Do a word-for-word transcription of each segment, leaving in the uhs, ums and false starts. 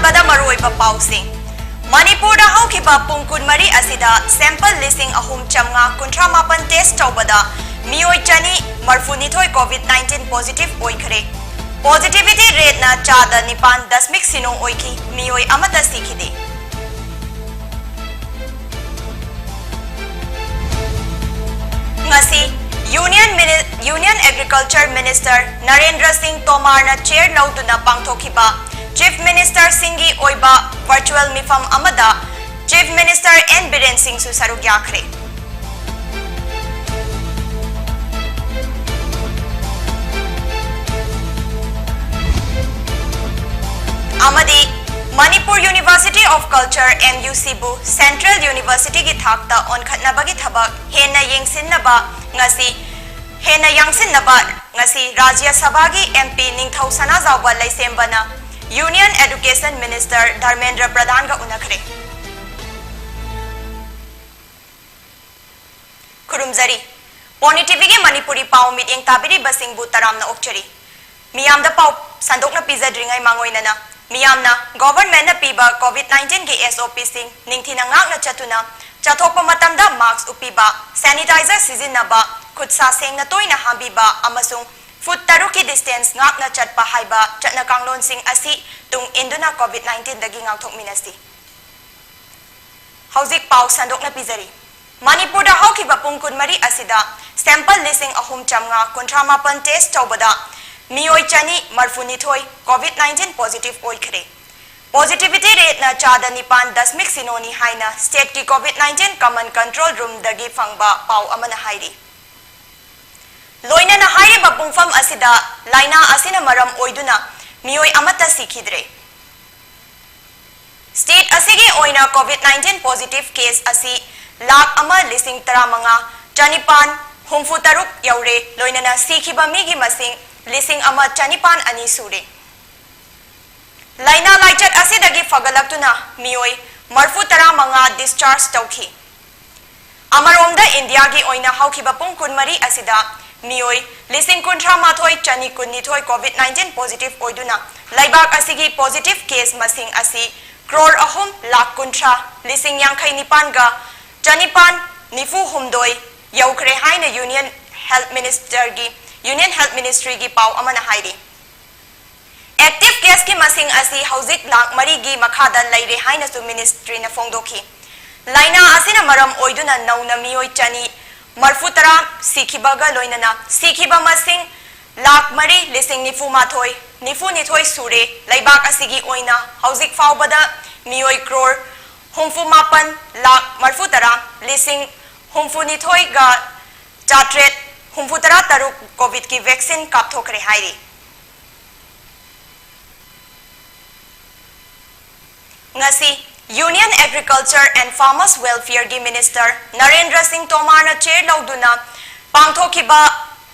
ꯄꯗ ꯃꯔꯨꯑꯣꯏꯕ ꯄꯥꯎꯁꯤꯡ꯫ ꯃꯅꯤꯄꯨꯔꯗ ꯍꯧꯈꯤꯕ ꯄꯨꯡ ꯀꯨꯟꯃꯔꯤ ꯑꯁꯤꯗ sample ꯂꯤꯁꯤꯡ ꯑꯍꯨꯝ ꯆꯥꯝꯃꯉꯥ ꯀꯨꯟꯊ꯭ꯔꯥ ꯃꯥꯄꯟ test ꯇꯧꯕꯗ ꯃꯤꯑꯣꯏ ꯆꯅꯤ ꯃꯔꯐꯨꯅꯤꯊꯣꯏ COVID nineteen positive ꯑꯣꯏꯈ꯭ꯔꯦ꯫ Positivity rateꯅ ꯆꯥꯗ ꯅꯤꯄꯥꯟ ꯗꯁꯃꯤꯛ ꯁꯤꯅꯣ ꯑꯣꯏꯈꯤ, ꯃꯤꯑꯣꯏ ꯑꯃꯠꯇ ꯁꯤꯈꯤꯗꯦ꯫ ꯉꯁꯤ Union Mini-, Union Agriculture Minister Narendra ꯁꯤꯡ ꯇꯣꯃꯥꯔꯅ chair ꯂꯧꯗꯨꯅ ꯄꯥꯡꯊꯣꯛꯈꯤꯕ Chief Ministerꯁꯤꯡꯒꯤ ꯑꯣꯏꯕ virtual ꯃꯤꯐꯝ ꯑꯃꯗ Chief Minister ꯑꯦꯟ ꯕꯤꯔꯦꯟ ꯁꯤꯡꯁꯨ ꯁꯔꯨꯛ ꯌꯥꯈ꯭ꯔꯦ꯫ ꯑꯃꯗꯤ Manipur University of Culture, MUCꯕꯨ Central Universityꯒꯤ ꯊꯥꯛꯇ ꯑꯣꯟꯈꯠꯅꯕꯒꯤ ꯊꯕꯛ ꯍꯦꯟꯅ ꯌꯦꯡꯁꯤꯟꯅꯕ ꯉꯁꯤ, ꯍꯦꯟꯅ ꯌꯥꯡꯁꯤꯟꯅꯕ ꯉꯁꯤ ꯔꯥꯖ꯭ꯌ ꯁꯚꯥꯒꯤ MP ꯅꯤꯡꯊꯧ ꯁꯅꯥꯖꯥꯎꯕ ꯂꯩꯁꯦꯝꯕꯅ Union Education Minister ꯙꯔꯃꯦꯟꯗ꯭ꯔ ꯄ꯭ꯔꯙꯥꯟꯒ ꯎꯅꯈ꯭ꯔꯦ꯫ ꯈꯨꯔꯨꯝꯖꯔꯤ꯫ ꯄꯣꯅꯤ TVꯒꯤ ꯃꯅꯤꯄꯨꯔꯤ ꯄꯥꯎ ꯃꯤꯠꯌꯦꯡ ꯇꯥꯕꯤꯔꯤꯕꯁꯤꯡꯕꯨ ꯇꯔꯥꯝꯅ ꯑꯣꯛꯆꯔꯤ꯫ ꯃꯤꯌꯥꯝꯗ ꯄꯥꯎ ꯁꯟꯗꯣꯛꯅ ꯄꯤꯖꯗ꯭ꯔꯤꯉꯩ ꯃꯥꯡꯑꯣꯏꯅꯅ ꯃꯤꯌꯥꯝꯅ governmentꯅ ꯄꯤꯕ COVID nineteen ꯒꯤ SOPꯁꯤꯡ ꯅꯤꯡꯊꯤꯅ ꯉꯥꯛꯅ ꯆꯠꯇꯨꯅ ꯆꯠꯊꯣꯛꯄ ꯃꯇꯝꯗ mask ꯎꯞꯄꯤꯕ, sanitizer ꯁꯤꯖꯤꯟꯅꯕ, ꯈꯨꯠ ꯁꯥ ꯁꯦꯡꯅ ꯇꯣꯏꯅ ꯍꯥꯝꯕꯤꯕ ꯑꯃꯁꯨꯡ foot ꯇꯔꯨꯛꯀꯤ distance ꯉꯥꯛꯅ ꯆꯠꯄ ꯍꯥꯏꯕ ꯆꯠꯅ ꯀꯥꯡꯂꯣꯟꯁꯤꯡ ꯑꯁꯤ ꯇꯨꯡ ꯏꯟꯗꯨꯅ COVID nineteenꯗꯒꯤ ꯉꯥꯛꯊꯣꯛꯃꯤꯟꯅꯁꯤ꯫ ꯍꯧꯖꯤꯛ ꯄꯥꯎ ꯁꯟꯗꯣꯛꯅ ꯄꯤꯖꯔꯤ꯫ ꯃꯅꯤꯄꯨꯔꯗ ꯍꯧꯈꯤꯕ ꯄꯨꯡ ꯀꯨꯟꯃꯔꯤ ꯑꯁꯤꯗ sample ꯂꯤꯁꯤꯡ ꯑꯍꯨꯝ ꯆꯥꯝꯃꯉꯥ ꯀꯨꯟꯊ꯭ꯔꯥ ꯃꯥꯄꯟ test ꯇꯧꯕꯗ ꯃꯤꯑꯣꯏ ꯆꯅꯤ ꯃꯔꯐꯨꯅꯤꯊꯣꯏ COVID nineteen positive ꯑꯣꯏꯈ꯭ꯔꯦ꯫ Positivity rateꯅ ꯆꯥꯗ ꯅꯤꯄꯥꯟ ꯗꯁꯃꯤꯛ ꯁꯤꯅꯣꯅꯤ ꯍꯥꯏꯅ stateꯀꯤ COVID nineteen common control roomꯗꯒꯤ ꯐꯪꯕ ꯄꯥꯎ ꯑꯃꯅ ꯍꯥꯏꯔꯤ꯫ ꯂꯣꯏꯅꯅ ꯍꯥꯏꯔꯤꯕ ꯄꯨꯡꯐꯝ ꯑꯁꯤꯗ ꯂꯥꯏꯅꯥ ꯑꯁꯤꯅ ꯃꯔꯝ ꯑꯣꯏꯗꯨꯅ ꯃꯤꯑꯣꯏ ꯑꯃꯠꯇ ꯁꯤꯈꯤꯗ꯭ꯔꯦ꯫ State ꯑꯁꯤꯒꯤ ꯑꯣꯏꯅ COVID nineteen positive case ꯑꯁꯤ ꯂꯥꯈ ꯑꯃ ꯂꯤꯁꯤꯡ ꯇꯔꯥꯃꯉꯥ ꯆꯅꯤꯄꯥꯟ ꯍꯨꯝꯐꯨ ꯇꯔꯨꯛ ꯌꯧꯔꯦ, ꯂꯣꯏꯅꯅ ꯁꯤꯈꯤꯕ ꯃꯤꯒꯤ ꯃꯁꯤꯡ ꯂꯤꯁꯤꯡ ꯑꯃ ꯆꯅꯤꯄꯥꯟ ꯑꯅꯤ ꯁꯨꯔꯦ꯫ ꯂꯥꯏꯅꯥ ꯂꯥꯏꯆꯠ ꯑꯁꯤꯗꯒꯤ ꯐꯒꯠꯂꯛꯇꯨꯅ ꯃꯤꯑꯣꯏ ꯃꯔꯐꯨ ꯇꯔꯥꯃꯉꯥ discharge ꯇꯧꯈꯤ꯫ ꯑꯃꯔꯣꯝꯗ ꯏꯟꯗꯤꯌꯥꯒꯤ ꯑꯣꯏꯅ ꯍꯧꯈꯤꯕ ꯄꯨꯡ ꯀꯨꯟꯃꯔꯤ ꯑꯁꯤꯗ ꯃꯤꯑꯣꯏ ꯂꯤꯁꯤꯡ ꯀꯨꯟꯊ꯭ꯔꯥ ꯃꯥꯊꯣꯏ ꯆꯅꯤ ꯀꯨꯟꯅꯤꯊꯣꯏ COVID nineteen positive ꯑꯣꯏꯗꯨꯅ ꯂꯩꯕꯥꯛ ꯑꯁꯤꯒꯤ positive case ꯃꯁꯤꯡ ꯑꯁꯤ ꯀ꯭ꯔꯣꯔ ꯑꯍꯨꯝ ꯂꯥꯈ ꯀꯨꯟꯊ꯭ꯔꯥ ꯂꯤꯁꯤꯡ ꯌꯥꯡꯈꯩ ꯅꯤꯄꯥꯟꯒ ꯆꯅꯤꯄꯥꯟ ꯅꯤꯐꯨ ꯍꯨꯝꯗꯣꯏ ꯌꯧꯈ꯭ꯔꯦ ꯍꯥꯏꯅ Union Health Ministerꯒꯤ, Union Health Ministryꯒꯤ ꯄꯥꯎ ꯑꯃꯅ ꯍꯥꯏꯔꯤ꯫ Active caseꯀꯤ ꯃꯁꯤꯡ ꯑꯁꯤ ꯍꯧꯖꯤꯛ ꯂꯥꯈ ꯃꯔꯤꯒꯤ ꯃꯈꯥꯗ ꯂꯩꯔꯦ ꯍꯥꯏꯅꯁꯨ ministryꯅ ꯐꯣꯡꯗꯣꯛꯈꯤ꯫ ꯂꯥꯏꯅꯥ ꯑꯁꯤꯅ ꯃꯔꯝ ꯑꯣꯏꯗꯨꯅ ꯅꯧꯅ ꯃꯤꯑꯣꯏ ꯆꯅꯤ ꯃꯔꯐꯨ ꯇꯔꯥ ꯁꯤꯈꯤꯕꯒ ꯂꯣꯏꯅꯅ ꯁꯤꯈꯤꯕ ꯃꯁꯤꯡ ꯂꯥꯈ ꯃꯔꯤ ꯂꯤꯁꯤꯡ ꯅꯤꯐꯨ ꯃꯥꯊꯣꯏ ꯅꯤꯐꯨ ꯅꯤꯊꯣꯏ ꯁꯨꯔꯦ꯫ ꯂꯩꯕꯥꯛ ꯑꯁꯤꯒꯤ ꯑꯣꯏꯅ ꯍꯧꯖꯤꯛ ꯐꯥꯎꯕꯗ ꯃꯤꯑꯣꯏ ꯀ꯭ꯔꯣꯔ ꯍꯨꯝꯐꯨ ꯃꯥꯄꯟ ꯂꯥꯈ ꯃꯔꯐꯨ ꯇꯔꯥ ꯂꯤꯁꯤꯡ ꯍꯨꯝꯐꯨ ꯅꯤꯊꯣꯏꯒ ꯆꯥꯇ꯭ꯔꯦꯠ ꯍꯨꯝꯐꯨ ꯇꯔꯥ ꯇꯔꯨꯛ COVIDꯀꯤ vaccine ꯀꯥꯞꯊꯣꯛꯈ꯭ꯔꯦ ꯍꯥꯏꯔꯤ꯫ ꯉꯁꯤ Union Agriculture and Farmers Welfareꯒꯤ Minister Narendra ꯁꯤꯡ ꯇꯣꯃꯥꯔꯅ chair ꯂꯧꯗꯨꯅ ꯄꯥꯡꯊꯣꯛꯈꯤꯕ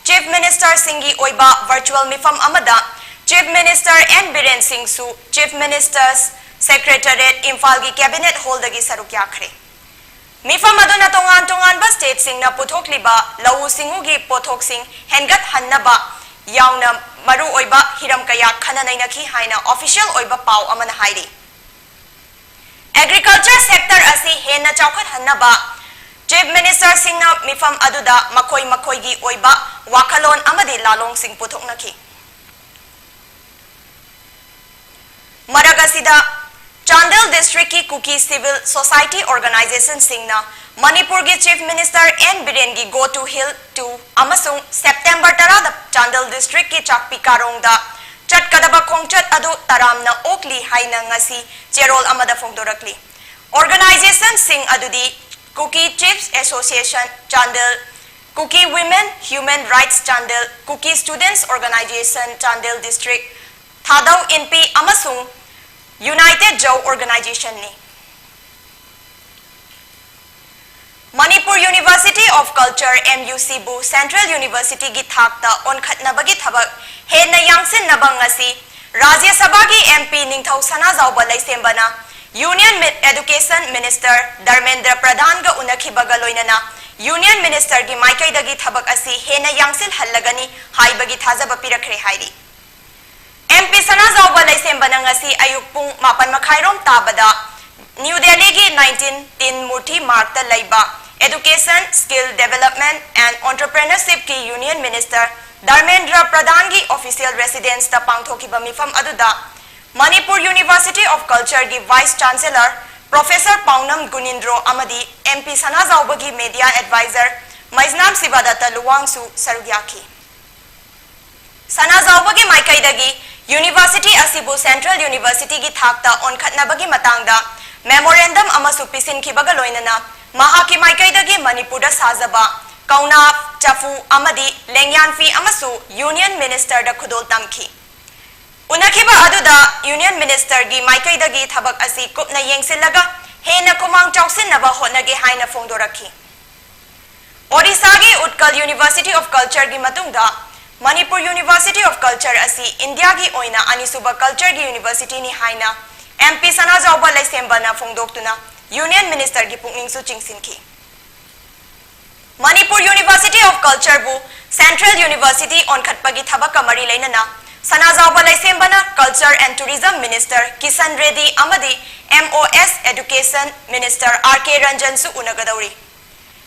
Chief Ministerꯁꯤꯡꯒꯤ ꯑꯣꯏꯕ virtual ꯃꯤꯐꯝ ꯑꯃꯗ Chief Minister N ꯕꯤꯔꯦꯟ ꯁꯤꯡꯁꯨ Chief Minister's Secretariat ꯏꯝꯐꯥꯜꯒꯤ Cabinet Hallꯗꯒꯤ ꯁꯔꯨꯛ ꯌꯥꯈ꯭ꯔꯦ꯫ ꯃꯤꯐꯝ ꯑꯗꯨꯅ ꯇꯣꯉꯥꯟ ꯇꯣꯉꯥꯟꯕ stateꯁꯤꯡꯅ ꯄꯨꯊꯣꯛꯂꯤꯕ ꯂꯧꯎ ꯁꯤꯡꯎꯒꯤ ꯄꯣꯠꯊꯣꯛꯁꯤꯡ ꯍꯦꯟꯒꯠꯍꯟꯅꯕ ꯌꯥꯎꯅ ꯃꯔꯨꯑꯣꯏꯕ ꯍꯤꯔꯝ ꯀꯌꯥ ꯈꯟꯅ ꯅꯩꯅꯈꯤ ꯍꯥꯏꯅ official ꯑꯣꯏꯕ ꯄꯥꯎ ꯑꯃꯅ ꯍꯥꯏꯔꯤ꯫ Agriculture sector ꯑꯁꯤ ꯍꯦꯟꯅ ꯆꯥꯎꯈꯠꯍꯟꯅꯕ Chief Ministerꯁꯤꯡꯅ ꯃꯤꯐꯝ ꯑꯗꯨꯗ ꯃꯈꯣꯏ ꯃꯈꯣꯏꯒꯤ ꯑꯣꯏꯕ ꯋꯥꯈꯜꯂꯣꯟ ꯑꯃꯗꯤ ꯂꯥꯂꯣꯡꯁꯤꯡ ꯄꯨꯊꯣꯛꯅꯈꯤ꯫ ꯃꯔꯛ ꯑꯁꯤꯗ, ꯆꯥꯟꯗꯦꯜ districtꯀꯤ Kuki Civil Society organizationꯁꯤꯡꯅ ꯃꯅꯤꯄꯨꯔꯒꯤ Chief Minister N ꯕꯤꯔꯦꯟꯒꯤ Go to Hill two ꯑꯃꯁꯨꯡ September ꯇꯔꯥꯗ ꯆꯥꯟꯗꯦꯜ districtꯀꯤ ꯆꯥꯛꯄꯤ ꯀꯥꯔꯣꯡꯗ ꯆꯠꯀꯗꯕ ꯈꯣꯡꯆꯠ ꯑꯗꯨ ꯇꯔꯥꯝꯅ ꯑꯣꯛꯂꯤ ꯍꯥꯏꯅ ꯉꯁꯤ ꯆꯦꯔꯣꯜ ꯑꯃꯗ ꯐꯣꯡꯗꯣꯔꯛꯂꯤ꯫ Organizationꯁꯤꯡ ꯑꯗꯨꯗꯤ Kuki Chiefs Association Chandel, Kuki Women Human Rights Chandel, Kuki Students Organization Chandel District, Thadou Inpi ꯑꯃꯁꯨꯡ United Zou Organizationꯅꯤ꯫ Manipur University of Culture, MUCꯕꯨ Central Universityꯒꯤ ꯊꯥꯛꯇ ꯑꯣꯟꯈꯠꯅꯕꯒꯤ ꯊꯕꯛ ꯍꯦꯟꯅ ꯌꯥꯡꯁꯤꯟꯅꯕ ꯉꯁꯤ ꯔꯥꯖ꯭ꯌ ꯁꯚꯥꯒꯤ MP ꯅꯤꯡꯊꯧ ꯁꯅꯥꯖꯥꯎꯕ ꯂꯩꯁꯦꯝꯕꯅ Union Mi-, Education Minister Dharmendra ꯄ꯭ꯔꯙꯥꯟꯒ ꯎꯅꯈꯤꯕꯒ ꯂꯣꯏꯅꯅ Union Ministerꯒꯤ ꯃꯥꯏꯀꯩꯗꯒꯤ ꯊꯕꯛ ꯑꯁꯤ ꯍꯦꯟꯅ ꯌꯥꯡꯁꯤꯜꯍꯜꯂꯒꯅꯤ ꯍꯥꯏꯕꯒꯤ ꯊꯥꯖꯕ ꯄꯤꯔꯛꯈ꯭ꯔꯦ ꯍꯥꯏꯔꯤ꯫ MP ꯁꯅꯥꯖꯥꯎꯕ ꯂꯩꯁꯦꯝꯕꯅ ꯉꯁꯤ ꯑꯌꯨꯛ ꯄꯨꯡ ꯃꯥꯄꯟ ꯃꯈꯥꯏꯔꯣꯝ ꯇꯥꯕꯗ ꯅ꯭ꯌꯨ ꯗꯦꯜꯂꯤꯒꯤ nineteen tin Murti Margꯇ ꯂꯩꯕ Education, Skill Development and Entrepreneurshipꯀꯤ Union Minister Dharmendra ꯄ꯭ꯔꯙꯥꯟꯒꯤ official residenceꯇ ꯄꯥꯡꯊꯣꯛꯈꯤꯕ ꯃꯤꯐꯝ ꯑꯗꯨꯗ Manipur University of Cultureꯒꯤ Vice Chancellor Professor ꯄꯥꯎꯅꯝ ꯒꯨꯅꯤꯟꯗ꯭ꯔꯣ ꯑꯃꯗꯤ MP ꯁꯅꯥꯖꯥꯎꯕꯒꯤ media advisor ꯃꯩꯖꯅꯥꯝ ꯁꯤꯕꯥꯗꯠꯇ ꯂꯨꯋꯥꯡꯁꯨ ꯁꯔꯨꯛ ꯌꯥꯈꯤ꯫ ꯁꯅꯥꯖꯥꯎꯕꯒꯤ ꯃꯥꯏꯀꯩꯗꯒꯤ university ꯑꯁꯤꯕꯨ central universityꯒꯤ ꯊꯥꯛꯇ ꯑꯣꯟꯈꯠꯅꯕꯒꯤ ꯃꯇꯥꯡꯗ memorandum ꯑꯃꯁꯨ ꯄꯤꯁꯤꯟꯈꯤꯕꯒ ꯂꯣꯏꯅꯅ ꯃꯍꯥꯛꯀꯤ ꯃꯥꯏꯀꯩꯗꯒꯤ ꯃꯅꯤꯄꯨꯔꯗ ꯁꯥꯖꯕ ꯀꯧꯅꯥ, ꯆꯐꯨ ꯑꯃꯗꯤ ꯂꯦꯡꯌꯥꯟ ꯐꯤ ꯑꯃꯁꯨ Union Ministerꯗ ꯈꯨꯗꯣꯜ ꯇꯝꯈꯤ꯫ ꯎꯅꯈꯤꯕ ꯑꯗꯨꯗ Union Ministerꯒꯤ ꯃꯥꯏꯀꯩꯗꯒꯤ ꯊꯕꯛ ꯑꯁꯤ ꯀꯨꯞꯅ ꯌꯦꯡꯁꯤꯜꯂꯒ ꯍꯦꯟꯅ ꯈꯨꯃꯥꯡ ꯆꯥꯎꯁꯤꯟꯅꯕ ꯍꯣꯠꯅꯒꯦ ꯍꯥꯏꯅ ꯐꯣꯡꯗꯣꯔꯛꯈꯤ꯫ ꯑꯣꯗꯤꯁꯥꯒꯤ Utkal University of Cultureꯒꯤ ꯃꯇꯨꯡꯗ Manipur University of Culture ꯑꯁꯤ ꯏꯟꯗꯤꯌꯥꯒꯤ ꯑꯣꯏꯅ ꯑꯅꯤꯁꯨꯕ cultureꯒꯤ universityꯅꯤ ꯍꯥꯏꯅ MP Sanajaoba ꯂꯩꯁꯦꯝꯕꯅ ꯐꯣꯡꯗꯣꯛꯇꯨꯅ Union Ministerꯒꯤ ꯄꯨꯛꯅꯤꯡꯁꯨ ꯆꯤꯡꯁꯤꯟꯈꯤ꯫ Manipur University of Cultureꯕꯨ central university ꯑꯣꯟꯈꯠꯄꯒꯤ ꯊꯕꯛꯀ ꯃꯔꯤ ꯂꯩꯅꯅ ꯁꯅꯥꯖꯥꯎꯕ ꯂꯩꯁꯦꯝꯕꯅ Culture and Tourism Minister Kishan Reddy ꯑꯃꯗꯤ MoS Education Minister R K ꯔꯟꯖꯟꯁꯨ ꯎꯅꯒꯗꯧꯔꯤ꯫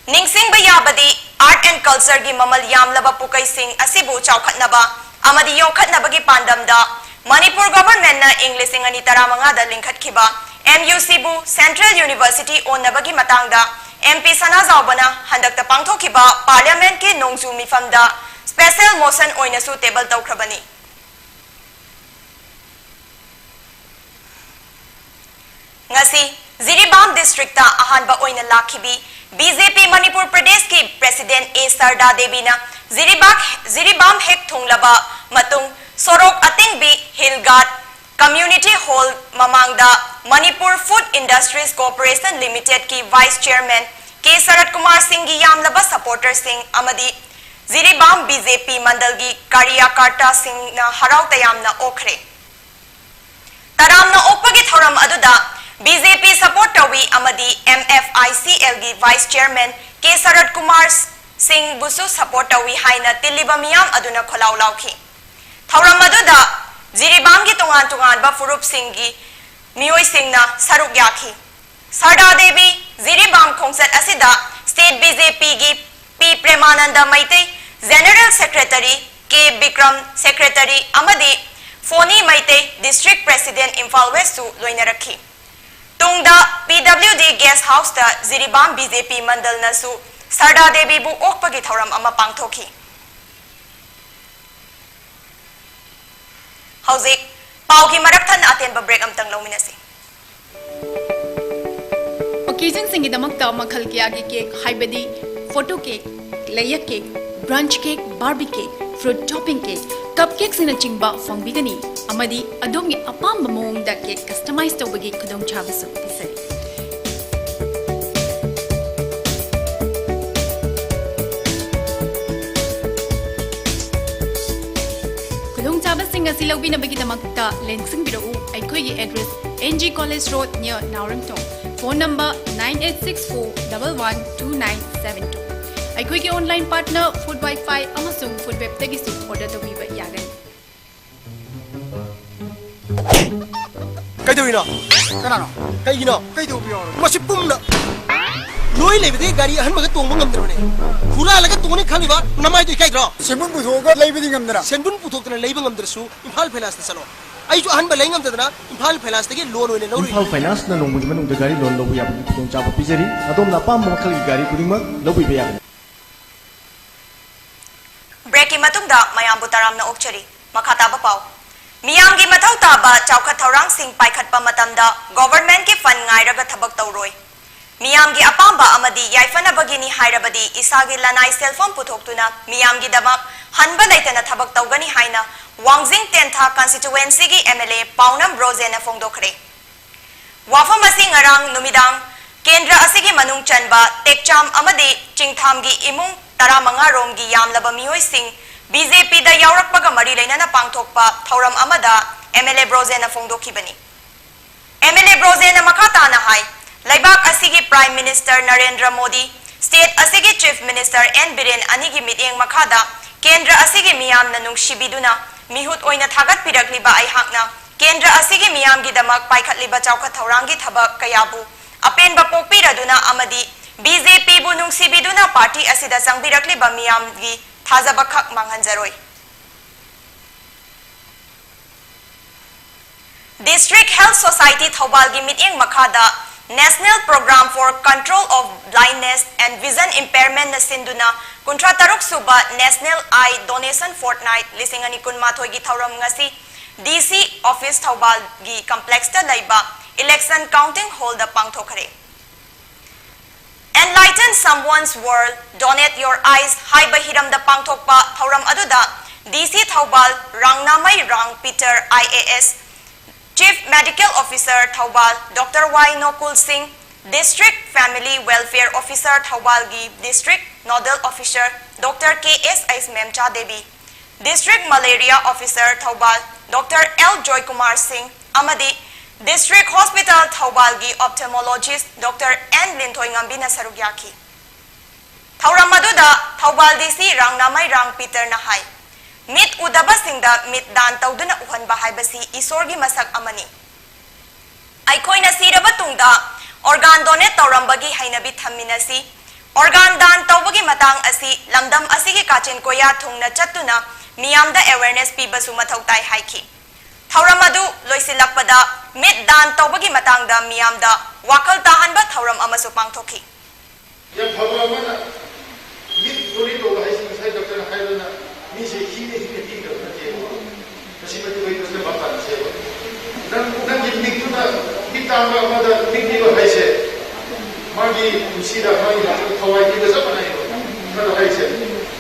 ꯅꯤꯡꯁꯤꯡꯕ ꯌꯥꯕꯗꯤ, art and cultureꯒꯤ ꯃꯃꯜ ꯌꯥꯝꯂꯕ ꯄꯨꯀꯩꯁꯤꯡ ꯑꯁꯤꯕꯨ ꯆꯥꯎꯈꯠꯅꯕ ꯑꯃꯗꯤ ꯌꯣꯛꯈꯠꯅꯕꯒꯤ ꯄꯥꯟꯗꯝꯗ ꯃꯅꯤꯄꯨꯔ governmentꯅ ꯏꯪ ꯂꯤꯁꯤꯡ ꯑꯅꯤ ꯇꯔꯥꯃꯉꯥꯗ ꯂꯤꯡꯈꯠꯈꯤꯕ MUCꯕꯨ central university ꯑꯣꯟꯅꯕꯒꯤ ꯃꯇꯥꯡꯗ MP ꯁꯅꯥꯖꯥꯎꯕꯅ ꯍꯟꯗꯛꯇ ꯄꯥꯡꯊꯣꯛꯈꯤꯕ parliamentꯀꯤ ꯅꯣꯡꯖꯨ ꯃꯤꯐꯝꯗ special motion ꯑꯣꯏꯅꯁꯨ table ꯇꯧꯈ꯭ꯔꯕꯅꯤ꯫ ꯉꯁꯤ ꯖꯤꯔꯤꯕꯥꯝ districtꯇ ꯑꯍꯥꯟꯕ ꯑꯣꯏꯅ ꯂꯥꯛꯈꯤꯕꯤ BJP ꯃꯅꯤꯄꯨꯔ ꯄ꯭ꯔꯗꯦꯁꯀꯤ president A ꯁꯔꯗꯥ ꯗꯦꯕꯤꯅ ꯖꯤꯔꯤꯕꯥꯝ, ꯖꯤꯔꯤꯕꯥꯝ ꯍꯦꯛ ꯊꯨꯡꯂꯕ ꯃꯇꯨꯡ ꯁꯣꯔꯣꯛ ꯑꯇꯤꯡꯕꯤ Hill Guard Community Hall ꯃꯃꯥꯡꯗ Manipur Food Industries Corporation Limitedꯀꯤ vice chairman K ꯁꯔꯠ ꯀꯨꯃꯥꯔ ꯁꯤꯡꯒꯤ ꯌꯥꯝꯂꯕ supporterꯁꯤꯡ ꯑꯃꯗꯤ ꯖꯤꯔꯤꯕꯥꯝ BJP ꯃꯟꯗꯜꯒꯤ ꯀꯥꯔꯌꯥꯀꯔꯇꯥꯁꯤꯡꯅ ꯍꯔꯥꯎ ꯇꯌꯥꯝꯅ ꯑꯣꯛꯈ꯭ꯔꯦ꯫ ꯇꯔꯥꯝꯅ ꯑꯣꯛꯄꯒꯤ ꯊꯧꯔꯝ ꯑꯗꯨꯗ ꯕꯤ ꯖꯦ ꯄꯤ support ꯇꯧꯏ ꯑꯃꯗꯤ M F I C algae vice chairman K shirt Kumar ꯁꯤꯡꯕꯨꯁꯨ support ꯇꯧꯏ ꯍꯥꯏꯅ ꯇꯤꯜꯂꯤꯕ ꯃꯤꯌꯥꯝ ꯑꯗꯨꯅ ꯈꯣꯜꯂꯥꯎ ꯂꯥꯎꯈꯤ꯫ ꯊꯧꯔꯝ ꯑꯗꯨꯗ ꯖꯤꯔꯤꯕꯥꯝꯒꯤ ꯇꯣꯉꯥꯟ ꯇꯣꯉꯥꯟꯕ ꯐꯨꯔꯨꯞꯁꯤꯡꯒꯤ ꯃꯤꯑꯣꯏꯁꯤꯡꯅ ꯁꯔꯨꯛ ꯌꯥꯈꯤ꯫ ꯁꯔꯗꯥ ꯗꯦꯕꯤ ꯖꯤꯔꯤꯕꯥꯝ ꯈꯣꯡꯆꯠ ꯑꯁꯤꯗ state ꯕꯤ ꯖꯦ ꯄꯤꯒꯤ ꯄꯤ ꯄ꯭ꯔꯦꯃꯥꯅꯟꯗ ꯃꯩꯇꯩ, general secretary ꯀꯦ ꯕꯤꯀ꯭ꯔꯝ, secretary ꯑꯃꯗꯤ ꯐꯣꯅꯤ ꯃꯩꯇꯩ, district president ꯏꯝꯐꯥꯜ ꯋꯦꯁꯁꯨ ꯂꯣꯏꯅꯔꯛꯈꯤ꯫ ꯇꯨꯡꯗ ꯄꯤ ꯗꯕ꯭ꯂꯤꯎ ꯗꯤ guest houseꯇ ꯖꯤꯔꯤꯕꯥꯝ ꯕꯤ ꯖꯦ ꯄꯤ ꯃꯟꯗꯜꯅꯁꯨ ꯁꯔꯗꯥ ꯗꯦꯕꯤꯕꯨ ꯑꯣꯛꯄꯒꯤ ꯊꯧꯔꯝ ꯑꯃ ꯄꯥꯡꯊꯣꯛꯈꯤ꯫ ꯍꯧꯖꯤꯛ ꯄꯥꯎꯒꯤ ꯃꯔꯛ ꯊꯠꯅ ꯑꯇꯦꯟꯕ break ꯑꯃꯇꯪ ꯂꯧꯃꯤꯟꯅꯁꯤ꯫ Occasionꯁꯤꯡꯒꯤꯗꯃꯛꯇ ꯃꯈꯜ ꯀꯌꯥꯒꯤ cake, ꯍꯥꯏꯕꯗꯤ photo cake, layer cake, brunch cake, Barbie cake, fruit topping cake, cup cakeꯁꯤꯡꯅꯆꯤꯡꯕ ꯐꯪꯕꯤꯒꯅꯤ, ꯑꯃꯗꯤ ꯑꯗꯣꯝꯒꯤ ꯑꯄꯥꯝꯕ ꯃꯑꯣꯡꯗ cake customize ꯇꯧꯕꯒꯤ ꯈꯨꯗꯣꯡꯆꯥꯕꯁꯨ ꯄꯤꯖꯔꯤ꯫ ꯈꯨꯗꯣꯡꯆꯥꯕꯁꯤꯡ ꯑꯁꯤ ꯂꯧꯕꯤꯅꯕꯒꯤꯗꯃꯛꯇ ꯂꯦꯡꯁꯤꯟꯕꯤꯔꯛꯎ ꯑꯩꯈꯣꯏꯒꯤ address, N G College Road, near ꯅꯥꯎꯔꯦꯝꯊꯣꯡ꯫ Phone number nine eight six four double one two nine seven two꯫ ꯑꯩꯈꯣꯏꯒꯤ online partner Food Wi-Fi ꯑꯃꯁꯨꯡ Food Webꯇꯒꯤꯁꯨ order ꯇꯧꯕꯤꯕ ꯌꯥꯒꯅꯤ꯫ ꯀꯩꯗꯧꯔꯤꯅꯣ? ꯀꯅꯥꯅꯣ? ꯀꯩꯒꯤꯅꯣ? ꯀꯩꯗꯧꯕ ꯌꯥꯎꯔꯒꯦ? ꯃꯁꯤ ꯄꯨꯝꯅ ꯂꯣꯏ ꯂꯩꯕꯗꯒꯤ ꯒꯥꯔꯤ ꯑꯍꯟꯕꯒ ꯇꯣꯡꯕ ꯉꯝꯗ꯭ꯔꯕꯅꯦ꯫ ꯍꯨꯔꯥꯜꯂꯒ ꯇꯣꯡꯅꯤ ꯈꯜꯂꯤꯕ ꯅꯃꯥꯏꯗꯣ ꯏꯀꯥꯏꯗ꯭ꯔꯣ? ꯁꯦꯟꯕꯨꯟ ꯄꯨꯊꯣꯛꯑꯒ ꯂꯩꯕꯗꯤ ꯉꯝꯗꯅ꯫ ꯁꯦꯟꯕꯨꯟ ꯄꯨꯊꯣꯛꯇꯅ ꯂꯩꯕ ꯉꯝꯗ꯭ꯔꯁꯨ ꯏꯝꯐꯥꯜ ꯐꯥꯏꯅꯥꯟꯁꯇ ꯆꯠꯂꯣ꯫ ꯑꯩꯁꯨ ꯑꯍꯟꯕ ꯂꯩ ꯉꯝꯗꯗꯅ ꯏꯝꯐꯥꯜ ꯐꯥꯏꯅꯥꯟꯁꯇꯒꯤ loan ꯑꯣꯏꯅ ꯂꯧꯔꯨꯏ꯫ ꯏꯝꯐꯥꯜ ꯐꯥꯏꯅꯥꯟꯁꯅ ꯅꯣꯡꯃꯒꯤ ꯃꯅꯨꯡꯗ ꯒꯥꯔꯤ loan ꯂꯧꯕ ꯌꯥꯕꯒꯤ ꯈꯨꯗꯣꯡꯆꯥꯕ ꯄꯤꯖꯔꯤ꯫ ꯑꯗꯣꯝꯅ ꯑꯄꯥꯝꯕ ꯃꯈꯜꯒꯤ ꯒꯥꯔꯤ ꯈꯨꯗꯤꯡꯃꯛ ꯂꯧꯕꯤꯕ ꯌꯥꯒꯅꯤ꯫ Breakꯀꯤ ꯃꯇꯨꯡꯗ ꯃꯌꯥꯝꯕꯨ ꯇꯔꯥꯝꯅ ꯑꯣꯛꯆꯔꯤ꯫ ꯃꯈꯥ ꯇꯥꯕ ꯄꯥꯎ꯫ ꯃꯤꯌꯥꯝꯒꯤ ꯃꯊꯧ ꯇꯥꯕ ꯆꯥꯎꯈꯠ ꯊꯧꯔꯥꯡꯁꯤꯡ ꯄꯥꯏꯈꯠꯄ ꯃꯇꯝꯗ governmentꯀꯤ fund ꯉꯥꯏꯔꯒ ꯊꯕꯛ ꯇꯧꯔꯣꯏ꯫ ꯃꯤꯌꯥꯝꯒꯤ ꯑꯄꯥꯝꯕ ꯑꯃꯗꯤ ꯌꯥꯏꯐꯅꯕꯒꯤꯅꯤ ꯍꯥꯏꯔꯕꯗꯤ ꯏꯁꯥꯒꯤ ꯂꯅꯥꯏ ꯁꯦꯜꯐꯝ ꯄꯨꯊꯣꯛꯇꯨꯅ ꯃꯤꯌꯥꯝꯒꯤꯗꯃꯛ ꯍꯟꯕ ꯂꯩꯇꯅ ꯊꯕꯛ ꯇꯧꯒꯅꯤ ꯍꯥꯏꯅ ꯋꯥꯡꯖꯤꯡ ꯇꯦꯟꯊꯥ constituencyꯒꯤ M L A ꯄꯥꯎꯅꯝ ꯔꯣꯖꯦꯟꯅ ꯐꯣꯡꯗꯣꯛꯈ꯭ꯔꯦ꯫ ꯋꯥꯐꯝ ꯑꯁꯤ ꯉꯔꯥꯡ ꯅꯨꯃꯤꯗꯥꯡ ꯀꯦꯟꯗ꯭ꯔ ꯑꯁꯤꯒꯤ ꯃꯅꯨꯡ ꯆꯟꯕ ꯇꯦꯛꯆꯥꯝ ꯑꯃꯗꯤ ꯆꯤꯡꯊꯥꯝꯒꯤ ꯏꯃꯨꯡ ꯇꯔꯥꯃꯉꯥ ꯔꯣꯝꯒꯤ ꯌꯥꯝꯂꯕ ꯃꯤꯑꯣꯏꯁꯤꯡ B J Pꯗ ꯌꯥꯎꯔꯛꯄꯒ ꯃꯔꯤ ꯂꯩꯅꯅ ꯄꯥꯡꯊꯣꯛꯄ ꯊꯧꯔꯝ ꯑꯃꯗ M L A ꯕ꯭ꯔꯣꯖꯦꯟꯅ ꯐꯣꯡꯗꯣꯛꯈꯤꯕꯅꯤ꯫ ꯑꯦꯝ ꯑꯦꯜ ꯑꯦ ꯕ꯭ꯔꯣꯖꯦꯟꯅ ꯃꯈꯥ ꯇꯥꯅ ꯍꯥꯏ, ꯂꯩꯕꯥꯛ ꯑꯁꯤꯒꯤ Prime Minister Narendra Modi, state ꯑꯁꯤꯒꯤ Chief Minister ꯑꯦꯟ ꯕꯤꯔꯦꯟ ꯑꯅꯤꯒꯤ ꯃꯤꯠꯌꯦꯡ ꯃꯈꯥꯗ ꯀꯦꯟꯗ꯭ꯔ ꯑꯁꯤꯒꯤ ꯃꯤꯌꯥꯝꯅ ꯅꯨꯡꯁꯤꯕꯤꯗꯨꯅ ꯃꯤꯍꯨꯠ ꯑꯣꯏꯅ ꯊꯥꯒꯠꯄꯤꯔꯛꯂꯤꯕ ꯑꯩꯍꯥꯛꯅ ꯀꯦꯟꯗ꯭ꯔ ꯑꯁꯤꯒꯤ ꯃꯤꯌꯥꯝꯒꯤꯗꯃꯛ ꯄꯥꯏꯈꯠꯂꯤꯕ ꯆꯥꯎꯈꯠ ꯊꯧꯔꯥꯡꯒꯤ ꯊꯕꯛ ꯀꯌꯥꯕꯨ ꯑꯄꯦꯟꯕ ꯄꯣꯛꯄꯤꯔꯗꯨꯅ ꯑꯃꯗꯤ B J Pꯕꯨ ꯅꯨꯡꯁꯤꯕꯤꯗꯨꯅ party ꯑꯁꯤꯗ ꯆꯪꯕꯤꯔꯛꯂꯤꯕ ꯃꯤꯌꯥꯝꯒꯤ ꯊꯥꯖꯕ ꯈꯛ ꯃꯥꯡꯍꯟꯖꯔꯣꯏ꯫ District Health Society ꯊꯧꯕꯥꯜꯒꯤ ꯃꯤꯠꯌꯦꯡ ꯃꯈꯥꯗ National Program for Control of Blindness and Vision Impairmentꯅ ꯁꯤꯟꯗꯨꯅ ꯀꯨꯟꯊ꯭ꯔꯥ ꯇꯔꯨꯛ ꯁꯨꯕ National Eye Donation Fortnight ꯂꯤꯁꯤꯡ ꯑꯅꯤ ꯀꯨꯟꯃꯥꯊꯣꯏꯒꯤ ꯊꯧꯔꯝ ꯉꯁꯤ D C Office ꯊꯧꯕꯥꯜꯒꯤ complexꯇ ꯂꯩꯕ Election Counting Hallꯗ ꯄꯥꯡꯊꯣꯛꯈ꯭ꯔꯦ꯫ Enlighten Someone's World, Donate Your Eyes ꯍꯥꯏꯕ ꯍꯤꯔꯝꯗ ꯄꯥꯡꯊꯣꯛꯄ ꯊꯧꯔꯝ ꯑꯗꯨꯗ D C ꯊꯧꯕꯥꯜ Rangnamei Rang Peter I A S, Chief Medical Officer ꯊꯧꯕꯥꯜ doctor Y Nokul Singh, District Family Welfare Officer ꯊꯧꯕꯥꯜꯒꯤ District Nodal Officer doctor K S ꯑꯩꯁ Memcha Devi, District Malaria Officer ꯊꯧꯕꯥꯜ doctor L Joykumar Singh ꯑꯃꯗꯤ District Hospital ꯊꯧꯕꯥꯜꯒꯤ Ophthalmologist ꯗꯣꯛꯇꯔ ꯑꯦꯟ ꯂꯤꯟꯊꯣꯏꯉꯝꯕꯤꯅ ꯁꯔꯨꯛ ꯌꯥꯈꯤ꯫ ꯊꯧꯔꯝ ꯑꯗꯨꯗ ꯊꯧꯕꯥꯜ D C ꯔꯥꯡꯅꯥꯃꯩ ꯔꯥꯡ ꯄꯤꯇꯔꯅ ꯍꯥꯏ, ꯃꯤꯠ ꯎꯗꯕꯁꯤꯡꯗ ꯃꯤꯠ ꯗꯥꯟ ꯇꯧꯗꯨꯅ ꯎꯍꯟꯕ ꯍꯥꯏꯕꯁꯤ ꯏꯁꯣꯔꯒꯤ ꯃꯁꯛ ꯑꯃꯅꯤ꯫ ꯑꯩꯈꯣꯏꯅ ꯁꯤꯔꯕ ꯇꯨꯡꯗ organ donate ꯇꯧꯔꯝꯕꯒꯤ ꯍꯩꯅꯕꯤ ꯊꯝꯃꯤꯟꯅꯁꯤ꯫ Organ ꯗꯥꯟ ꯇꯧꯕꯒꯤ ꯃꯇꯥꯡ ꯑꯁꯤ ꯂꯝꯗꯝ ꯑꯁꯤꯒꯤ ꯀꯥꯆꯤꯟ ꯀꯣꯌꯥ ꯊꯨꯡꯅ ꯆꯠꯇꯨꯅ ꯃꯤꯌꯥꯝꯗ awareness ꯄꯤꯕꯁꯨ ꯃꯊꯧ ꯇꯥꯏ ꯍꯥꯏꯈꯤ꯫ ꯊꯧꯔꯝ ꯑꯗꯨ ꯂꯣꯏꯁꯤꯜꯂꯛꯄꯗ ꯃꯤꯠ ꯗꯥꯟ ꯇꯧꯕꯒꯤ ꯃꯇꯥꯡꯗ ꯃꯤꯌꯥꯝꯗ ꯋꯥꯈꯜ ꯇꯥꯍꯟꯕ ꯊꯧꯔꯝ ꯑꯃꯁꯨ ꯄꯥꯡꯊꯣꯛꯈꯤ꯫ ꯌꯥꯝ ꯐꯕ ꯑꯃꯅ ꯃꯤꯠ ꯎꯔꯤ ꯇꯧꯕ ꯍꯥꯏꯁꯤ ꯉꯁꯥꯏ ꯗꯣꯛꯇꯔꯅ ꯍꯥꯏꯕꯗꯨꯅ ꯃꯤꯁꯦ ꯍꯤꯅ ꯍꯤꯅ ꯄꯤꯒꯗꯕ ꯅꯠꯇꯦꯕ꯫ ꯃꯁꯤ ꯃꯇꯤꯛ ꯑꯣꯏ ꯐꯖꯅ ꯚꯥꯞ ꯇꯥꯅꯁꯦꯕ꯫ ꯅꯪ, ꯅꯪꯒꯤ ꯃꯤꯠꯇꯨꯅ ꯃꯤꯠ ꯇꯥꯡꯕ ꯑꯃꯗ ꯃꯤꯠ ꯄꯤꯕ ꯍꯥꯏꯁꯦ ꯃꯥꯒꯤ ꯄꯨꯟꯁꯤꯗ ꯃꯥꯒꯤ ꯍꯛꯆꯥꯡ ꯊꯋꯥꯏ ꯄꯤꯕ ꯆꯞ ꯃꯥꯟꯅꯩꯕ꯫ ꯈꯔ ꯍꯥꯏꯁꯦ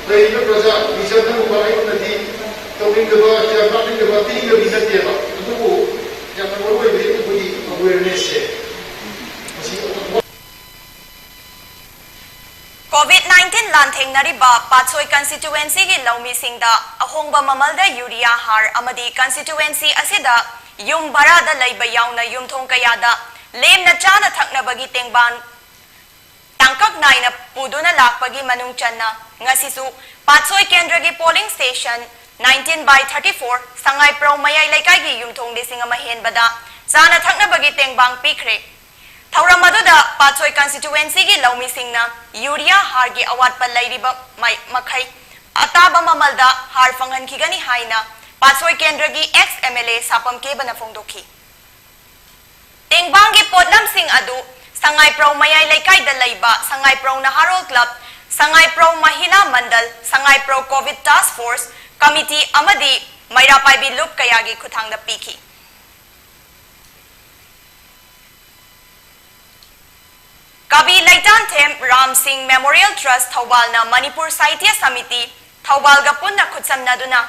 ꯂꯩꯔꯤꯕ ꯄ꯭ꯔꯖꯥ ꯕꯤꯖꯟꯅꯒꯨꯝꯕ ꯑꯩꯉꯣꯟꯗꯗꯤ ꯇꯧꯅꯤꯡꯗꯕ ꯀꯌꯥ ꯀꯥꯞꯅꯤꯡꯗꯕ ꯄꯤꯅꯤꯡꯗꯕꯤ ꯅꯠꯇꯦꯕ꯫ ꯑꯗꯨꯕꯨ ꯌꯥꯝꯅ ꯃꯔꯨ ꯑꯣꯏꯕꯗꯤ ꯑꯩꯈꯣꯏꯒꯤ awareness ꯁꯦ꯫ ꯃꯁꯤ ꯑꯐꯕ COVID nineteen ꯂꯥꯟꯊꯦꯡꯅꯔꯤꯕ ꯄꯥꯠꯁꯣꯏ constituencyꯒꯤ ꯂꯧꯃꯤꯁꯤꯡꯗ ꯑꯍꯣꯡꯕ ꯃꯃꯜꯗ urea ꯍꯥꯔ ꯑꯃꯗꯤ constituency ꯑꯁꯤꯗ ꯌꯨꯝ ꯚꯔꯥꯗ ꯂꯩꯕ ꯌꯥꯎꯅ ꯌꯨꯝꯊꯣꯡ ꯀꯌꯥꯗ ꯂꯦꯝꯅ ꯆꯥꯅ ꯊꯛꯅꯕꯒꯤ ꯇꯦꯡꯕꯥꯟ ꯇꯥꯡꯀꯛ ꯅꯥꯏꯅ ꯄꯨꯗꯨꯅ ꯂꯥꯛꯄꯒꯤ ꯃꯅꯨꯡ ꯆꯟꯅ ꯉꯁꯤꯁꯨ ꯄꯥꯠꯁꯣꯏ ꯀꯦꯟꯗ꯭ꯔꯒꯤ polling station nineteen by thirty-four ꯁꯉꯥꯏꯄ꯭ꯔꯧ ꯃꯌꯥꯏ ꯂꯩꯀꯥꯏꯒꯤ ꯌꯨꯝꯊꯣꯡ ꯂꯤꯁꯤꯡ ꯑꯃ ꯍꯦꯟꯕꯗ ꯆꯥꯅ ꯊꯛꯅꯕꯒꯤ ꯇꯦꯡꯕꯥꯡ ꯄꯤꯈ꯭ꯔꯦ꯫ ꯊꯧꯔꯝ ꯑꯗꯨꯗ ꯄꯥꯠꯁꯣꯏ constituencyꯒꯤ ꯂꯧꯃꯤꯁꯤꯡꯅ ꯌꯨꯔꯤꯌꯥ ꯍꯥꯔꯒꯤ ꯑꯋꯥꯠꯄ ꯂꯩꯔꯤꯕ ꯃꯥꯏ-, ꯃꯈꯩ ꯑꯇꯥꯕ ꯃꯃꯜꯗ ꯍꯥꯔ ꯐꯪꯍꯟꯈꯤꯒꯅꯤ ꯍꯥꯏꯅ ꯄꯥꯠꯁꯣꯏ ꯀꯦꯟꯗ꯭ꯔꯒꯤ ex MLA ꯁꯥꯄꯝ ꯀꯦꯕꯅ ꯐꯣꯡꯗꯣꯛꯈꯤ꯫ ꯇꯦꯡꯕꯥꯡꯒꯤ ꯄꯣꯠꯂꯝꯁꯤꯡ ꯑꯗꯨ ꯁꯉꯥꯏꯄ꯭ꯔꯧ ꯃꯌꯥꯏ ꯂꯩꯀꯥꯏꯗ ꯂꯩꯕ ꯁꯉꯥꯏꯄ꯭ꯔꯧ ꯅꯍꯥꯔꯣꯜ club, ꯁꯉꯥꯏꯄ꯭ꯔꯧ ꯃꯍꯤꯂꯥ ꯃꯟꯗꯜ, ꯁꯉꯥꯏꯄ꯭ꯔꯧ COVID task force committee ꯑꯃꯗꯤ ꯃꯩꯔꯥ ꯄꯥꯏꯕꯤ ꯂꯨꯞ ꯀꯌꯥꯒꯤ ꯈꯨꯠꯊꯥꯡꯗ ꯄꯤꯈꯤ꯫ ꯀꯕꯤ ꯂꯩꯇꯥꯡꯊꯦꯝ ꯔꯥꯝ ꯁꯤꯡ Memorial Trust ꯊꯧꯕꯥꯜꯅ ꯃꯅꯤꯄꯨꯔ ꯁꯥꯍꯤꯇ꯭ꯌ ꯁꯃꯤꯇꯤ ꯊꯧꯕꯥꯜꯒ ꯄꯨꯟꯅ ꯈꯨꯠꯁꯝꯅꯗꯨꯅ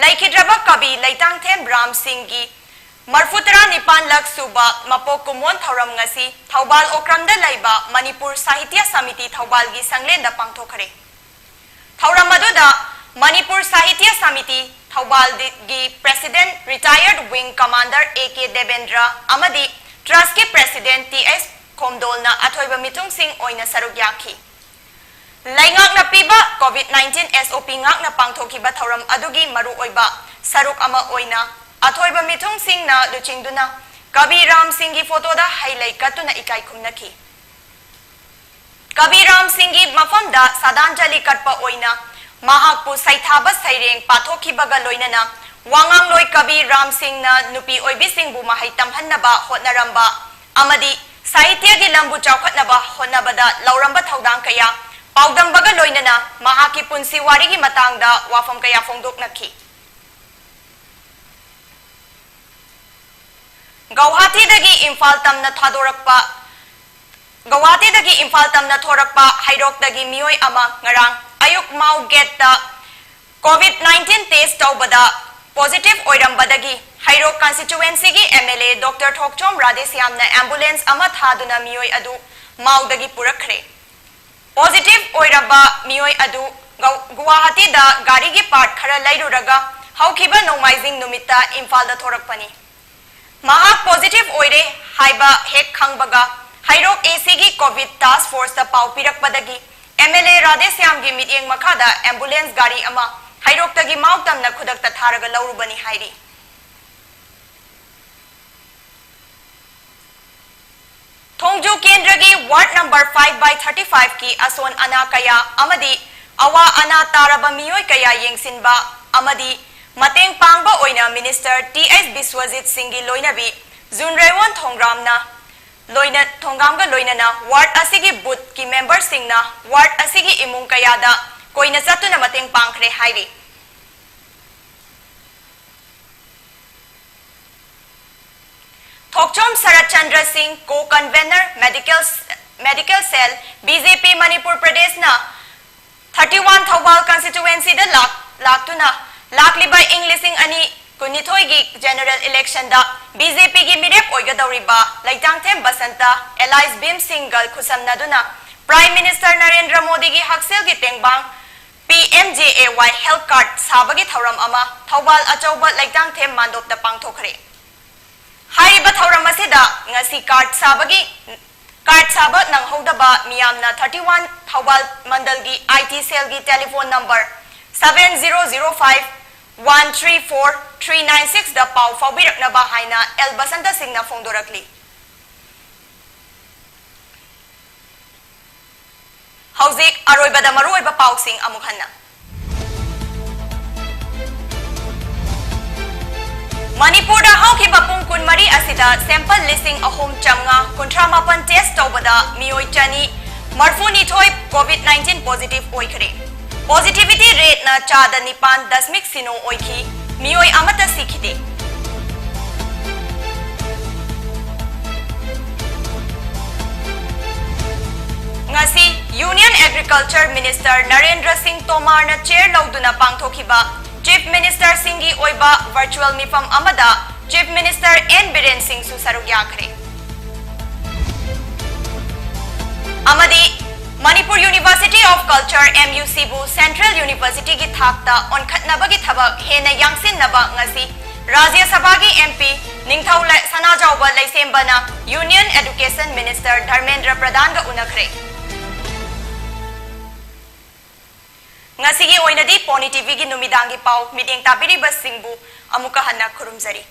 ꯂꯩꯈꯤꯗ꯭ꯔꯕ ꯀꯕꯤ ꯂꯩꯇꯥꯡꯊꯦꯝ ꯔꯥꯝ ꯁꯤꯡꯒꯤ ꯃꯔꯤꯐꯨ ꯇꯔꯥ ꯅꯤꯄꯥꯟ ꯂꯛ ꯁꯨꯕ ꯃꯄꯣꯛ ꯀꯨꯝꯑꯣꯟ ꯊꯧꯔꯝ ꯉꯁꯤ ꯊꯧꯕꯥꯜ ꯑꯣꯀ꯭ꯔꯝꯗ ꯂꯩꯕ ꯃꯅꯤꯄꯨꯔ ꯁꯥꯍꯤꯇ꯭ꯌ ꯁꯃꯤꯇꯤ ꯊꯧꯕꯥꯜꯒꯤ ꯁꯪꯂꯦꯟꯗ ꯄꯥꯡꯊꯣꯛꯈ꯭ꯔꯦ꯫ ꯊꯧꯔꯝ ꯑꯗꯨꯗ ꯃꯅꯤꯄꯨꯔ ꯁꯥꯍꯤꯇ꯭ꯌ samiti ꯊꯧꯕꯥꯜꯒꯤ president retired wing commander A K Debendra ꯑꯃꯗꯤ trustꯀꯤ president T S ꯈꯣꯝꯗꯣꯜꯅ ꯑꯊꯣꯏꯕ ꯃꯤꯊꯨꯡꯁꯤꯡ ꯑꯣꯏꯅ ꯁꯔꯨꯛ ꯌꯥꯈꯤ꯫ ꯂꯩꯉꯥꯛꯅ ꯄꯤꯕ COVID nineteen SOP ꯉꯥꯛꯅ ꯄꯥꯡꯊꯣꯛꯈꯤꯕ ꯊꯧꯔꯝ ꯑꯗꯨꯒꯤ ꯃꯔꯨꯑꯣꯏꯕ ꯁꯔꯨꯛ ꯑꯃ ꯑꯣꯏꯅ ꯑꯊꯣꯏꯕ ꯃꯤꯊꯨꯡꯁꯤꯡꯅ ꯂꯨꯆꯤꯡꯗꯨꯅ ꯀꯕꯤ ꯔꯥꯝ ꯁꯤꯡꯒꯤ ꯐꯣꯇꯣꯗ ꯍꯩ ꯂꯩ ꯀꯠꯇꯨꯅ ꯏꯀꯥꯏ ꯈꯨꯝꯅꯈꯤ꯫ ꯀꯕꯤ ꯔꯥꯝ ꯁꯤꯡꯒꯤ ꯃꯐꯝꯗ ꯁꯥꯗꯥꯟꯖꯂꯤ ꯀꯠꯄ ꯑꯣꯏꯅ ꯃꯍꯥꯛꯄꯨ ꯁꯩꯊꯥꯕ ꯁꯩꯔꯦꯡ ꯄꯥꯊꯣꯛꯈꯤꯕꯒ ꯂꯣꯏꯅꯅ ꯋꯥꯉꯥꯡꯂꯣꯏ ꯀꯕꯤ ꯔꯥꯝ ꯁꯤꯡꯅ ꯅꯨꯄꯤ ꯑꯣꯏꯕꯤꯁꯤꯡꯕꯨ ꯃꯍꯩ ꯇꯝꯍꯟꯅꯕ ꯍꯣꯠꯅꯔꯝꯕ ꯑꯃꯗꯤ ꯁꯥꯍꯤꯇ꯭ꯌꯒꯤ ꯂꯝꯕꯨ ꯆꯥꯎꯈꯠꯅꯕ ꯍꯣꯠꯅꯕꯗ ꯂꯧꯔꯝꯕ ꯊꯧꯗꯥꯡ ꯀꯌꯥ ꯄꯥꯎꯗꯝꯕꯒ ꯂꯣꯏꯅꯅ ꯃꯍꯥꯛꯀꯤ ꯄꯨꯟꯁꯤ ꯋꯥꯔꯤꯒꯤ ꯃꯇꯥꯡꯗ ꯋꯥꯐꯝ ꯀꯌꯥ ꯐꯣꯡꯗꯣꯛꯅꯈꯤ꯫ ꯒꯧꯍꯥꯇꯤꯗꯒꯤ ꯏꯝꯐꯥꯜ ꯇꯝꯅ ꯊꯥꯗꯣꯔꯛꯄ, ꯒꯧꯍꯥꯇꯤꯗꯒꯤ ꯏꯝꯐꯥꯜ ꯇꯝꯅ ꯊꯣꯔꯛꯄ ꯍꯩꯔꯣꯛꯇꯒꯤ ꯃꯤꯑꯣꯏ ꯑꯃ ꯉꯔꯥꯡ ꯑꯌꯨꯛ ꯃꯥꯎ ꯒꯦꯠꯇ COVID nineteen test ꯇꯧꯕꯗ positive ꯑꯣꯏꯔꯝꯕꯗꯒꯤ ꯍꯩꯔꯣꯛ constituencyꯒꯤ MLA Doctor ꯊꯣꯛꯆꯣꯝ ꯔꯥꯙꯦꯁ꯭ꯌꯥꯝꯅ ambulance ꯑꯃ ꯊꯥꯗꯨꯅ ꯃꯤꯑꯣꯏ ꯑꯗꯨ ꯃꯥꯎꯗꯒꯤ ꯄꯨꯔꯛꯈ꯭ꯔꯦ꯫ Positive ꯑꯣꯏꯔꯕ ꯃꯤꯑꯣꯏ ꯑꯗꯨ ꯒꯧ-, ꯒꯨꯋꯥꯍꯥꯇꯤꯗ ꯒꯥꯔꯤꯒꯤ part ꯈꯔ ꯂꯩꯔꯨꯔꯒ ꯍꯧꯈꯤꯕ ꯅꯣꯡꯃꯥꯏꯖꯤꯡ ꯅꯨꯃꯤꯠꯇ ꯏꯝꯐꯥꯜꯗ ꯊꯣꯔꯛꯄꯅꯤ꯫ ꯃꯍꯥꯛ positive ꯑꯣꯏꯔꯦ ꯍꯥꯏꯕ ꯍꯦꯛ ꯈꯪꯕꯒ ꯍꯩꯔꯣꯛ ACꯒꯤ COVID task forceꯇ ꯄꯥꯎ ꯄꯤꯔꯛꯄꯗꯒꯤ MLA ꯔꯥꯙꯦꯁ꯭ꯌꯥꯝꯒꯤ ꯃꯤꯠꯌꯦꯡ ꯃꯈꯥꯗ ambulance ꯒꯥꯔꯤ ꯑꯃ ꯍꯩꯔꯣꯛꯇꯒꯤ ꯃꯥꯎ ꯇꯝꯅ ꯈꯨꯗꯛꯇ ꯊꯥꯔꯒ ꯂꯧꯔꯨꯕꯅꯤ ꯍꯥꯏꯔꯤ꯫ ꯊꯣꯡꯖꯨ ꯀꯦꯟꯗ꯭ꯔꯒꯤ ward number five by thirty fiveꯀꯤ ꯑꯁꯣꯟ ꯑꯅꯥ ꯀꯌꯥ ꯑꯃꯗꯤ ꯑꯋꯥ ꯑꯅꯥ ꯇꯥꯔꯕ ꯃꯤꯑꯣꯏ ꯀꯌꯥ ꯌꯦꯡꯁꯤꯟꯕ ꯑꯃꯗꯤ ꯃꯇꯦꯡ ꯄꯥꯡꯕ ꯑꯣꯏꯅ Minister Th Biswajit Singhꯒꯤ ꯂꯣꯏꯅꯕꯤ ꯖꯨꯟ ꯔꯦꯋꯣꯟ ꯊꯣꯡꯒ꯭ꯔꯥꯝꯅ ꯂꯣꯏꯅ ꯊꯣꯡꯒ꯭ꯔꯥꯝꯒ ꯂꯣꯏꯅꯅ ward ꯑꯁꯤꯒꯤ boothꯀꯤ memberꯁꯤꯡꯅ ward ꯑꯁꯤꯒꯤ ꯏꯃꯨꯡ ꯀꯌꯥꯗ ꯀꯣꯏꯅ ꯆꯠꯇꯨꯅ ꯃꯇꯦꯡ ꯄꯥꯡꯈ꯭ꯔꯦ ꯍꯥꯏꯔꯤ꯫ ꯊꯣꯛꯆꯣꯝ ꯁꯔꯠ ꯆꯟꯗ꯭ꯔ ꯁꯤꯡ, co-convenor, medical, medical cell, BJP Manipur ꯄ꯭ꯔꯗꯦꯁꯅ thirty one Thoubal constituencyꯗ ꯂꯥꯛ-, ꯂꯥꯛꯇꯨꯅ ꯂꯥꯛꯂꯤꯕ ꯏꯪ ꯂꯤꯁꯤꯡ ꯑꯅꯤ ꯀꯨꯟꯅꯤꯊꯣꯏꯒꯤ general electionꯗ BJPꯒꯤ ꯃꯤꯔꯦꯞ ꯑꯣꯏꯒꯗꯧꯔꯤꯕ ꯂꯩꯇꯥꯡꯊꯦꯝ ꯕꯁꯟꯇ alias ꯚꯤꯝ ꯁꯤꯡꯒꯜ ꯈꯨꯠꯁꯝꯅꯗꯨꯅ Prime Minister ꯅꯔꯦꯟꯗ꯭ꯔ ꯃꯣꯗꯤꯒꯤ ꯍꯛꯁꯦꯜꯒꯤ ꯇꯦꯡꯕꯥꯡ PMJAY health card ꯁꯥꯕꯒꯤ ꯊꯧꯔꯝ ꯑꯃ ꯊꯧꯕꯥꯜ ꯑꯆꯧꯕ ꯂꯩꯇꯥꯡꯊꯦꯝ ꯃꯥꯟꯗꯣꯞꯇ ꯄꯥꯡꯊꯣꯛꯈ꯭ꯔꯦ꯫ ꯍꯥꯏꯔꯤꯕ ꯊꯧꯔꯝ ꯑꯁꯤꯗ ꯉꯁꯤ card ꯁꯥꯕꯒꯤ, card ꯁꯥꯕ ꯅꯪꯍꯧꯗꯕ ꯃꯤꯌꯥꯝꯅ thirty one Thoubal ꯃꯟꯗꯜꯒꯤ IT cellꯒꯤ telephone number seven zero zero five one three four three nine sixꯗ ꯄꯥꯎ ꯐꯥꯎꯕꯤꯔꯛꯅꯕ ꯍꯥꯏꯅ ꯑꯦꯜ ꯕꯁꯟꯇ ꯁꯤꯡꯅ ꯐꯣꯡꯗꯣꯔꯛꯂꯤ꯫ ꯍꯧꯖꯤꯛ ꯑꯔꯣꯏꯕꯗ ꯃꯔꯨꯑꯣꯏꯕ ꯄꯥꯎꯁꯤꯡ ꯑꯃꯨꯛ ꯍꯟꯅ꯫ ꯃꯅꯤꯄꯨꯔꯗ ꯍꯧꯈꯤꯕ ꯄꯨꯡ ꯀꯨꯟꯃꯔꯤ ꯑꯁꯤꯗ sample ꯂꯤꯁꯤꯡ ꯑꯍꯨꯝ ꯆꯥꯝꯃꯉꯥ ꯀꯨꯟꯊ꯭ꯔꯥ ꯃꯥꯄꯟ test ꯇꯧꯕꯗ ꯃꯤꯑꯣꯏ ꯆꯅꯤ ꯃꯔꯐꯨꯅꯤꯊꯣꯏ COVID nineteen positive ꯑꯣꯏꯈ꯭ꯔꯦ꯫ Positivity rateꯅ ꯆꯥꯗ ꯅꯤꯄꯥꯟ ꯗꯁꯃꯤꯛ ꯁꯤꯅꯣ ꯑꯣꯏꯈꯤ꯫ ꯃꯤꯑꯣꯏ ꯑꯃꯠꯇ ꯁꯤꯈꯤꯗꯦ꯫ ꯉꯁꯤ Union Agriculture Minister ꯅꯔꯦꯟꯗ꯭ꯔ ꯁꯤꯡ ꯇꯣꯃꯥꯔꯅ chair ꯂꯧꯗꯨꯅ ꯄꯥꯡꯊꯣꯛꯈꯤꯕ Chief Ministerꯁꯤꯡꯒꯤ ꯑꯣꯏꯕ virtual ꯃꯤꯐꯝ ꯑꯃꯗ Chief Minister N ꯕꯤꯔꯦꯟ ꯁꯤꯡꯁꯨ ꯁꯔꯨꯛ ꯌꯥꯈ꯭ꯔꯦ꯫ ꯑꯃꯗꯤ Manipur University of Culture, MUCꯕꯨ Central Universityꯒꯤ ꯊꯥꯛꯇ ꯑꯣꯟꯈꯠꯅꯕꯒꯤ ꯊꯕꯛ ꯍꯦꯟꯅ ꯌꯥꯡꯁꯤꯟꯅꯕ ꯉꯁꯤ ꯔꯥꯖ꯭ꯌ ꯁꯚꯥꯒꯤ M P ꯅꯤꯡꯊꯧ ꯂ-, ꯁꯅꯥꯖꯥꯎꯕ ꯂꯩꯁꯦꯝꯕꯅ Union Education Minister ꯙꯔꯃꯦꯟꯗ꯭ꯔ ꯄ꯭ꯔꯙꯥꯟꯒ ꯎꯅꯈ꯭ꯔꯦ꯫ ꯉꯁꯤꯒꯤ ꯑꯣꯏꯅꯗꯤ Pony T Vꯒꯤ ꯅꯨꯃꯤꯗꯥꯡꯒꯤ ꯄꯥꯎ ꯃꯤꯠꯌꯦꯡ ꯇꯥꯕꯤꯔꯤꯕꯁꯤꯡꯕꯨ ꯑꯃꯨꯛꯀ ꯍꯟꯅ ꯈꯨꯔꯨꯝꯖꯔꯤ꯫